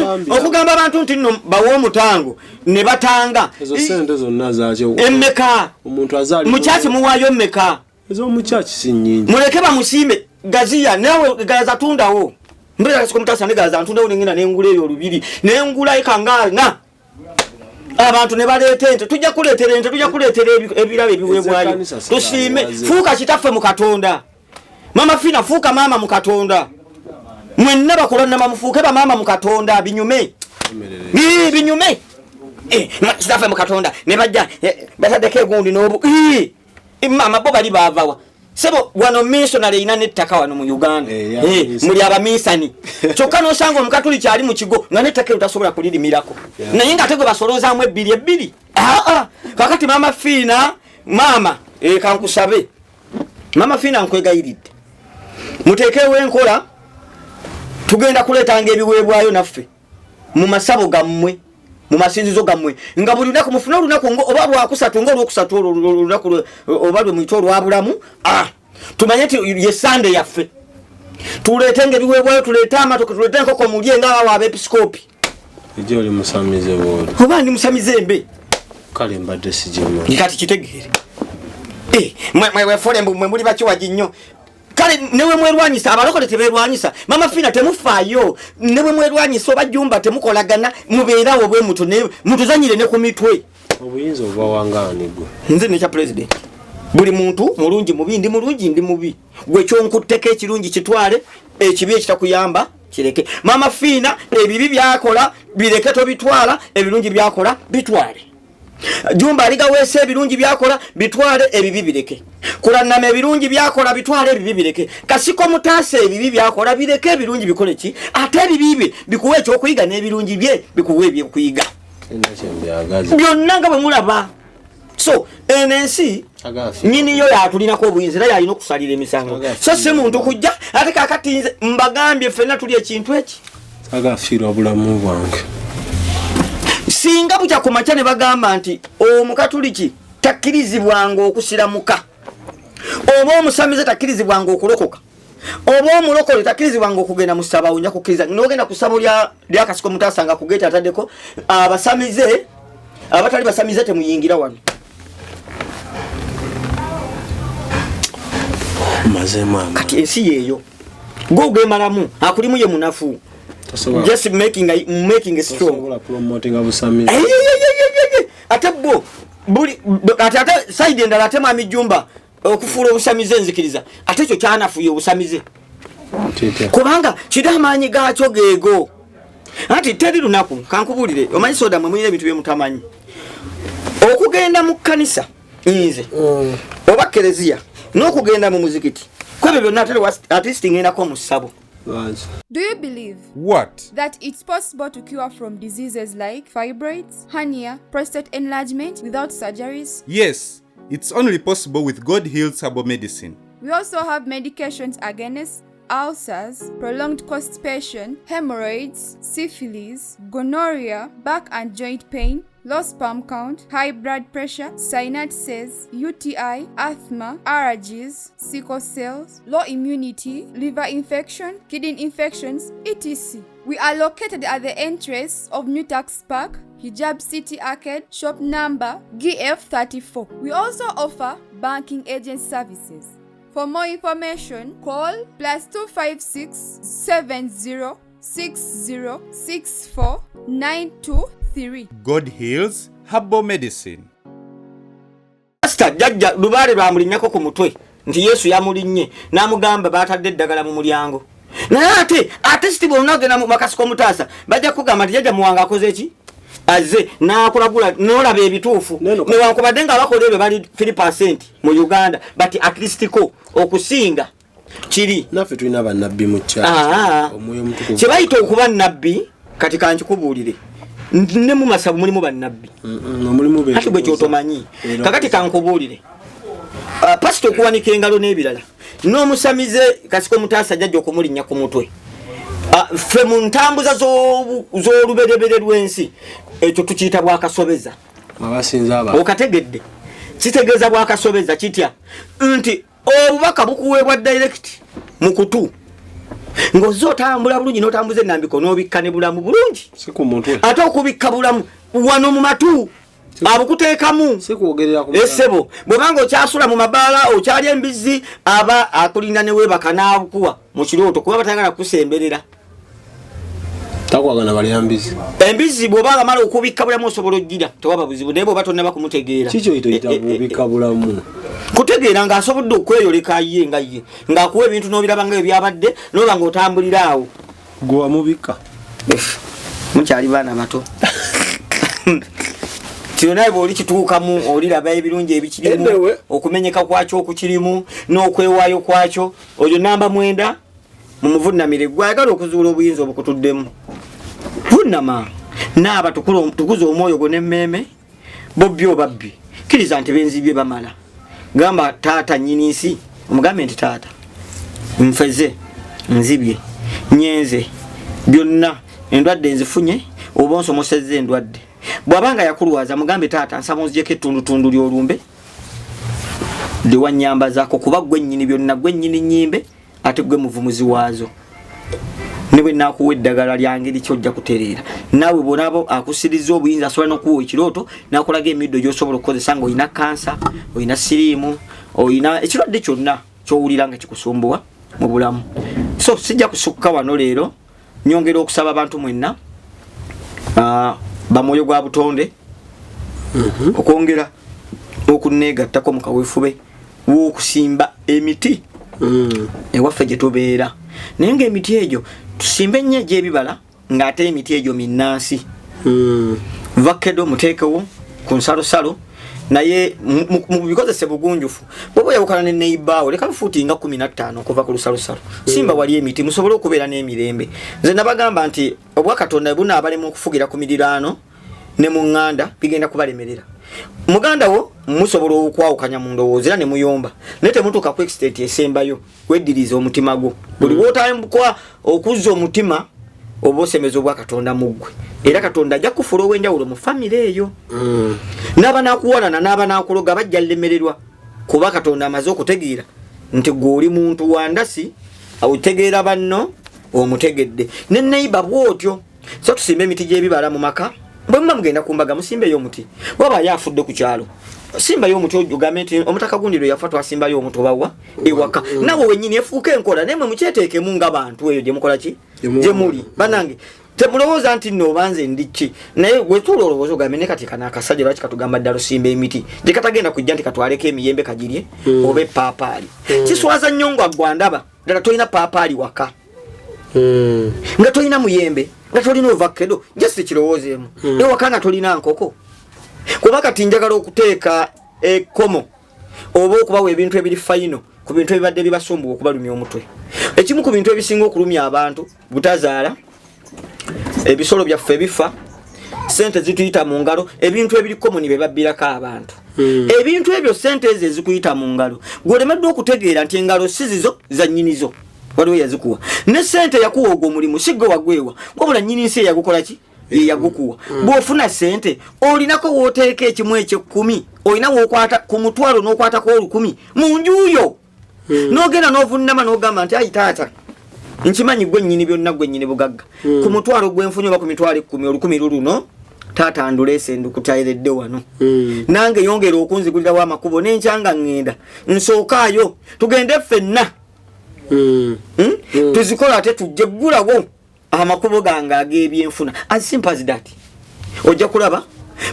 Bambi. Okugamba abantu nti nno bawe omutango ne batanga. Ezo ssente zonna zaaki? Emmeka? Omuntu azaali Mu kyaki muwaayo mmeka? Ez'omu kyaki si nnyingi. Muleke bamusiime. Gaziya nawe gaza tundawo. Mbeera Kasiko Mutaasa ne gaza ntundawo nengenda nengula eyo olubiri nengula ekangana abantu ne baleeta ente. Tujja kuleetera ente, tujja kuleetera ebirabo ebiweebwayo. Ez'ekkanisa si Tusiime. bawaze. Fuuka kitaffe mu Katonda. Mama Fina fuuka maama mu Katonda. Mwenna bakulannama mufuuke bamaama mu Katonda, binyume. Ii, binyume. Kitaffe mu Katonda ne bajja, bataddeko egundi n'obu. Ii, maama bo bali baavawa. Sebo wano missionary erina n'ettaka wano mu Uganda. Ya missionary. Muli abaminsani. Kyokka n'osanga omukatuliki ali mu kigo nga n'ettaka eryo tasobola kulirimirako. Naye ng'ate gwe basoloozaamu ebbiri ebbiri. Kakati Mama Fina, maama, kankusabe. Mama Fina nkwegayiridde. Muteekewo enkola, tugenda kuleetanga ebiweebwayo naffe mu masabo gammwe, mu masinzizo gammwe, nga buli lunaku mufune olunaku oba lwakusatu, ng'olwokusatu olwo olunaku oba lwe muyita olwabulamu, tumanye nti ye Sande yaffe. Tuleete ng'ebiweebwayo, tuleete amatoke, tuleete enkoko mulye ng'abawo abeepisikoopi. Ejja oli musamize bw'oli. Oba ndi musamize mbe? Kale mbadde sigimanyi. Kati kitegeere. Mwe wefole mbu mwe muli bakiwagi nnyo. Kale ne bwe mwerwanyisa, abalokole tebeerwanyisa. Mama Fina temufaayo, ne bwe mwerwanyisa oba Jumba temukolagana, mubeerawo bwe mutyo, ne mutuzanyire ne ku mitwe. Obuyinza obuba wangaani gwe? Nze nekya president. Buli muntu mulungi mubi, ndi mulungi ndi mubi. Gwe kyonkutteko ekirungi kitwale, ekibi ekitakuyamba kireke. Mama Fina ebibi byakola bireke, tobitwala, ebirungi byakola bitwale. Jumba aligaweesa ebirungi byakola bitwale, ebibi bireke. Kulannama ebirungi byakola bitwale, ebibi bireke. Kasiko Mutaasa ebibi byakola bireke, ebirungi bikole ki? Ate ebibi bye bikuwa ekyokuyiga n'ebirungi bye bikuwa ebyokuyiga. Sirina kye mbyagaza. Byonna nga bwe mulaba. So eno ensi Agafi. nyiniyo yatulinako obuyinza era yalina okusalira emisango. Agafi. So si muntu kujja ate kaakati nze mbagambye ffenna tuli ekintu eki. Agafiirwa bulamu bwange. Singa bukya ku makya ne bagamba nti omukatuliki takkirizibwanga okusiramuka, oba omusamize takkirizibwanga okulokoka, oba omulokole takkirizibwanga okugenda mu ssabo, nja kukkiriza n'ogenda ku ssabo lya Kasiko Mutaasa nga ku geeti ataddeko abasamize, abatali basamize temuyingira wano. Mazeemu amaanyi. Kati ensi yeeyo gwe ogemalamu akulimu ye munafu. Tosobola. Just making a strong. Tosobola promotinga busamize. Ey, ey, ey, ey, ey, ey. Ate bwo, buli, ate, ate side endala ate Mwami Jumba okufuula obusamize enzikiriza, ate ekyo kyanafuye obusamize. Kitya? Kubanga kiri amaanyi gaakyo geego. Anti teri lunaku, kankubuulire, omanyi soda mwe mulina ebintu bye mutamanyi. Okugenda mu kkanisa nze oba kereziya n'okugenda mu muzikiti, kwebyo byonna ate at least ngendako mu ssabo. Lwaki? Do you believe What? that it's possible to cure from diseases like fibroids, hernia, prostate enlargement without surgeries? Yes, it's only possible with God Heals Herbal Medicine. We also have medications against ulcers, prolonged constipation, hemorrhoids, syphilis, gonorrhea, back and joint pain, low sperm count, high blood pressure, sinusitis, UTI, asthma, allergies, sickle cells, low immunity, liver infection, kidney infections, etc. We are located at the entrance of New Tax Park, Hijab City Arcade, shop number GF34. We also offer banking agent services. For more information, call +256 70 60 64 923. God Heals Herbal Medicine. Pastor jajja lubaale lwamulinnyako ku mutwe nti Yesu yamulinnye n'amugamba baatadde eddagala mu mulyango. Naye ate ate siti bw'onaagenda mu makasiko omutaasa bajja kukugamba nti jajja Muwanga akoze ki? Azze n'akulagula n'olaba ebituufu newankubadde nga abakola ebyo bali 3% mu Uganda, but at least ko okusinga kiri. Naffe tulina bannabbi mu kyalo. Omwoyo Omutukuvu. Kye bayita okuba nnabbi kati kankikubuulire. Ne mu masabo mulimu bannabbi. Kati gwe kyotomanyi. Kakati kankubuulire. Pasita okuwanika engalo n'ebirala n'omusamize Kasiko Mutaasa jajja okumulinnya ku mutwe. Ffe mu ntambuza z'olubereberye lw'ensi ekyo tukiyita bwakasobeza. Okategedde kitegeeza bwakasobeza kitya nti obubaka bukuweebwa direct mu kutu ng'ozze otambula bulungi n'otambuza ennambiko n'obikka ne bulamu bulungi ate okubikka bulamu wano mu matu abukuteekamu esebo bw'obanga okyasula mu mabaala okyali embizzi aba akulinda ne weebaka n'abukuwa mu kirooto kuba batayagala kukusemberera. Takwagana balya mbizzi. Embizzi bw'oba amala okubikka bulamu osobola ojjira tewaba buzibu naye bw'oba tonnaba kumutegeera. Kiki oyita bubikka bulamu? Kutegeera ng'asobodde okweyoleka ye nga ye ng'akuwa ebintu n'obiraba nga ebyabadde n'oba ng'otambulira awo. Gwe wamubikka? Mukyali baana bato. Kino naye bw'oli kituukamu oliraba ebirungi ebikirimu, okumenyeka kwakyo okukirimu n'okwewaayo kwakyo. Oyo namba 9 mumuvunnamire gwe ayagala okuzuula obuyinza obukutuddemu. Vunnama naaba tukuze omwoyo gwo n'emmeeme bobbi obabbi kkiriza nti benzibye bamala. Gamba taata nnyini nsi omugambe nti taata nfeze nzibye nyenze byonna endwadde nzifunye oba onsomosezza endwadde. Bw'abanga yakulwaza mugambe taata nsaba onzigyeko ettundutundu ly'olumbe lye wannyambazaako kuba ggwe nnyini byonna ggwe nnyini nnyimbe ate gwe muvumuzi waazo. Ne bwe naakuwa eddagala lya ngeri ki ojja kutereera. Naawe bw'onaaba akusiriza obuyinza asobola n'okuwa ekirooto n'akulaga emiddo gy'osobola okukozesa ng'olina kansa, olina siriimu, olina ekirwadde kyonna ky'owulira nga kikusumbuwa mu bulamu. So sijja kusukka wano leero, nyongera okusaba abantu mwenna bamwoyo gwa butonde okwongera okunneegattako mu kaweefube w'okusimba emiti ewaffe gye tubeera, naye ng'emiti egyo tusimbe nnyo egy'ebibala ng'ate emiti egyo minnansi. Vakedo muteekewo ku nsalosalo naye mubikozese bugunjufu. Bw'oba oyawukana ne neighbor leka fuuti nga 15 okuva ku lusalosalo. Simba wali emiti musobole okubeera n'emirembe. Nze nabagamba nti obwakatonda bunaabalema okufugira ku miriraano ne mu ŋŋanda bigenda kubalemerera. Muganda wo musobola okwawukanya mu ndowooza era ne muyomba naye temutuuka ku extent esembayo weddiriza omutima gwo. Buli lw'otandikwa okuzza omutima oba osemeza obwakatonda mu ggwe era Katonda ajja kufuula ow'enjawulo mu famire eyo. N'aba n'akuwalana n'aba n'akuloga bajja lemererwa kuba Katonda amaze okutegeera nti gwe oli muntu wa ndasi otegeera banno omutegedde ne neighbor bw'otyo. So tusimbe emiti gy'ebibala mu maka. Bwe muba mugenda ku mbaga musimbeyo omuti. Bw'aba afudde ku kyalo simbayo omuti ogambe nti omutaka gundi lwe yafa twasimbayo omuti obawa ewaka. Naawe wennyini efuuka enkola naye mwe mukyeteekemu nga bantu eyo gye mukola ki gye muli. Bannange temulowooza nti nno oba nze ndi ki, naye gwe tuula olowooza ogambe ne kati kano akasajja lwaki katugamba ddala osimba emiti gye katagenda kujja nti katwaleko emiyembe kagirye oba epaapaali. Kiswaza nnyo nga gwandaba ddala tolina paapaali waka nga tolina muyembe nga tolina ovakedo just kirowoozeemu ewaka nga tolina nkoko. Kuba kati njagala okuteeka ekkomo oba okubawa ebintu ebiri final ku bintu ebibadde bibasumbuwa okubalumya omutwe. Ekimu ku bintu ebisinga okulumya abantu butazaala, ebisolo byaffe bifa, sente zituyita mu ngalo, ebintu ebiri common bye babbirako abantu. Ebintu ebyo sente ezo ezikuyita mu ngalo gweolemeddwa okutegeera nti engalo si zizo za nnyinizo, waliwo yazikuwa. Ne sente yakuwa ogwo omulimu si gwe wagwewa, wabula nnyini nsi eyagukola ki yeyagukuwa. Bw'ofuna sente olinako wooteeka ekimu ekyekumi, olina wookwata ku mutwalo n'okwatako 1000 mu njuyo n'ogenda n'ovunnama n'ogamba nti ayi taata Nkimanyi gwe nnyini byonna, gwe nnyini bugagga. Ku mutwalo gwenfunye oba ku mitwalo 10, 1,000 luno taata nduleese ndukutayiredde wano. Nange yongera okunzigulirawo amakubo n'enkyanga ŋŋenda nsookaayo tugende ffenna. Tuzikola ate tujje ggulawo amakubo gange ag'ebyenfuna, as simple as that. Ojja kulaba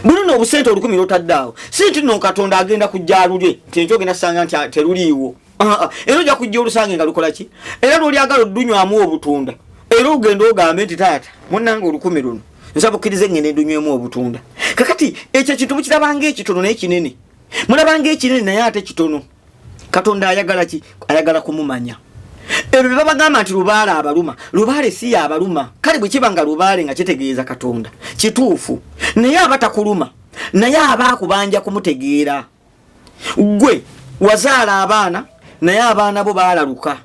buno obusente 1,000 lwotadde awo, si nti nno Katonda agenda kujja alulye nti enkyo ogenda sanga nti teruliiwo. Ah, ah. Era ojja kujja olusange nga lukola ki, era lwolyagala oddunywaamu obutunda, era ogenda ogambe nti taata munnange 1,000 luno nsaba okkirize ngende ndunywemu obutunda. Kakati ekyo ekintu mukirabanga ekitono naye kinene, mulabanga ekinene naye ate kitono. Katonda ayagala ki? Ayagala kumumanya. Ebyo bye babagamba nti lubaale abaluma, lubaale si yabaluma. Kale bwe kiba nga lubaale nga kitegeeza Katonda, kituufu, naye aba takuluma, naye aba akubanja kumutegeera. Gwe wazaala abaana naye abaana bo baalaluka,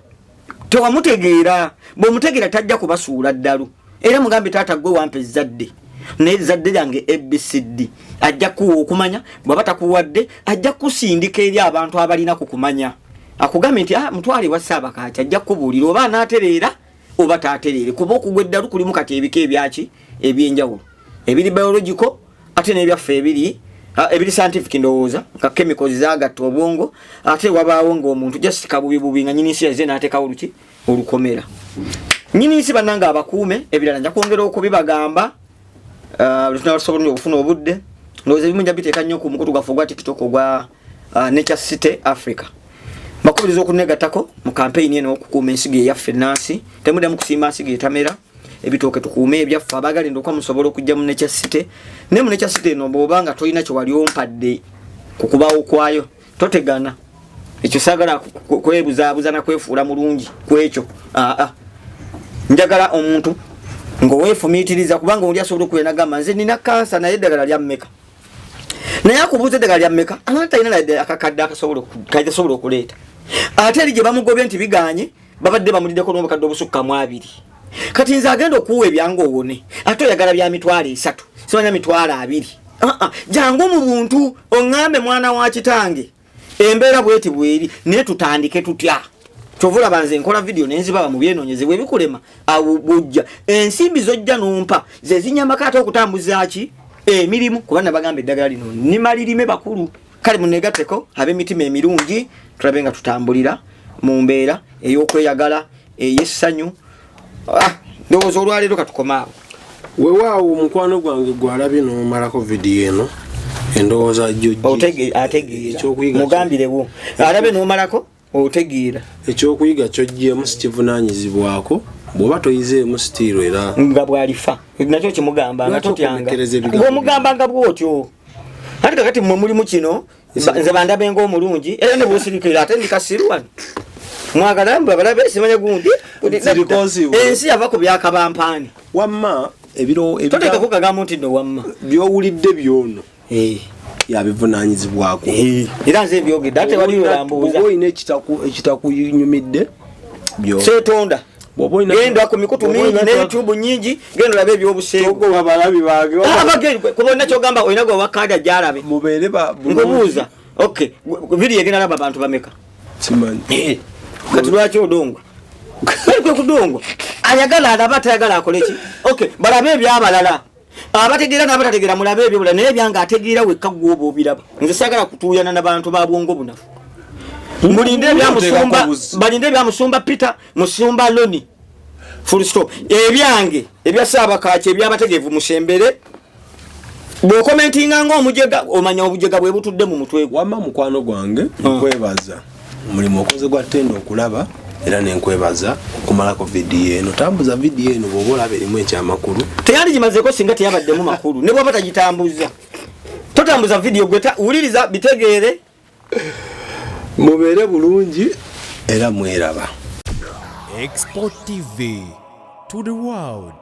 tewamutegeera. Bw'omutegeera tajja kubasuula ddalu. Era mugambe, taata gwe wampa ezzadde, naye ezzadde lyange ABCD. Ajja kuwa okumanya. Bw'aba takuwadde, ajja kusindika eri abantu abalina ku kumanya, akugambe nti mutwale ewa Ssaabakaaki, ajja kukubuulira oba anaatereera oba taatereere. Kuba okugwa eddalu kulimu kati ebika ebyaki ebyenjawulo, ebiri biological ate n'ebyaffe ebiri scientific, ndowooza nga chemicals zagatta obwongo. Ate wabaawo ng'omuntu just kabubi bubi nga nyini nsi yaze n'ateekawo luki olukomera. Nyini nsi bannange abakuume. Ebirala nja kwongera okubibagamba lwetunasobola okufuna obudde. Ndowooza ebimu nja biteeka nnyo ku mukutu gwaffe ogwa TikTok ogwa Nature City Africa. Mbakubiriza okunegatako mu kampeyini eno okukuuma ensigo eyaffe nansi. Temuddamu kusimba nsigo etamera ebitooke, tukuume ebyaffe. Abaagala endokwa musobola okujja mu Nature City. Naye mu Nature City eno bw'oba nga tolina kye wali ompadde ku kubaawo kwayo, totegana ekyo. Saagala kwebuzaabuza na kwefuula mulungi ku ekyo. Aa, njagala omuntu ng'oweefumiitiriza, kubanga oli asobola okubeera nagamba nze nina kansa naye eddagala lya mmeka, naye akubuuza eddagala lya mmeka ate talina yadde akakadde akasobola okuleeta. Ate eri gye bamugobye nti biganye, babadde bamuliddeko n'obukadde obusukka mu 20. Kati nze agenda okuwa ebyange owone, ate oyagala bya 30,000, simanya 20,000. Ah, ah, jangu mu buntu oŋŋambe, mwana wa kitange, embeera bweti bweri, naye tutandike tutya? Kyova olaba nze nkola vidiyo nenzibaba mu byenoonyezebwa ebikulema. Awo bwojja ensimbi zojja nompa ze zinyambako ate okutambuza ki emirimu, kuba nabagamba eddagala lino nimalirime bakulu. Kale munegatteko ab'emitima emirungi, tulabe nga tutambulira mu mbeera ey'okweyagala, ey'essanyu. Ndowooza olwaleero katukome awo. Weewaawo mukwano gwange gwalabye n'omalako vidiyo eno, endowooza Ategeera. Ekyokuyiga. Mugambirewo alabe n'omalako otegeera. Ekyokuyiga kyoggyemu sikivunanyizibwako bw'oba toyizeemu sitiiro era nga bwalifa nakyo kimugamba nga Lwaki totyanga. okomekkereza ebigambo? Ng'omugamba nga bwotyo. Ate kakati mmwe mulimu kino, nze bandabe ng'omulungi era ne bwosirikira ate ndi kasiru wano mwagala mbu abalabe simanya gundi. Zirikonsiibwe. Ensi yava ku byakabampaani. Wamma ebiro Toteekako kagambo nti nno wamma. Byowulidde byono yabivunanyizibwako. Era nze byogedde ate wali olambuuza. Bw'oba olina ekitakunyumidde Seetonda. Bw'oba olina Genda ku mikutu bw'oba mingi olina ne YouTube nyingi, genda olabe ebyobuseegu. Togoba balabi bange. Kubonna kyogamba olina gwe wakaadi ajalabe. Mubeere ba bulungi. Nkubuuza, okay, vidiyo egenda laba abantu bameka? Simanyi. Kati lwaki odongwa? Kwe kudongwa, ayagala alaba, atayagala akole ki? Okay, balabe ebyabalala, abategeera n'abatategeera, mulabe ebyobula, naye ebyange ategeera wekka gwoba obiraba. Nze saagala kutuuyana na bantu ba bwongo bunafu. Mulinde ebyamusumba, balinde ebyamusumba Peter, musumba Loni, full stop. Ebyange ebya Ssaabakaaki ebyabategeevu musembere. Bw'okomentinga ng'omujega, omanya obujega bwe butudde mu mutwe gwo. Wamma mukwano gwange, nkwebaza omulimu okoze gwa ttendo okulaba, era nenkwebaza okumalako vidiyo eno. Tambuza vidiyo eno bw'oba olaba erimu ekyamakulu. Teyandigimazeeko singa teyabaddemu makulu. Ne bwaba tagitambuza, totambuza vidiyo gwe wuliriza bitegeere. Mubeere bulungi era mweraba. Export TV to the world.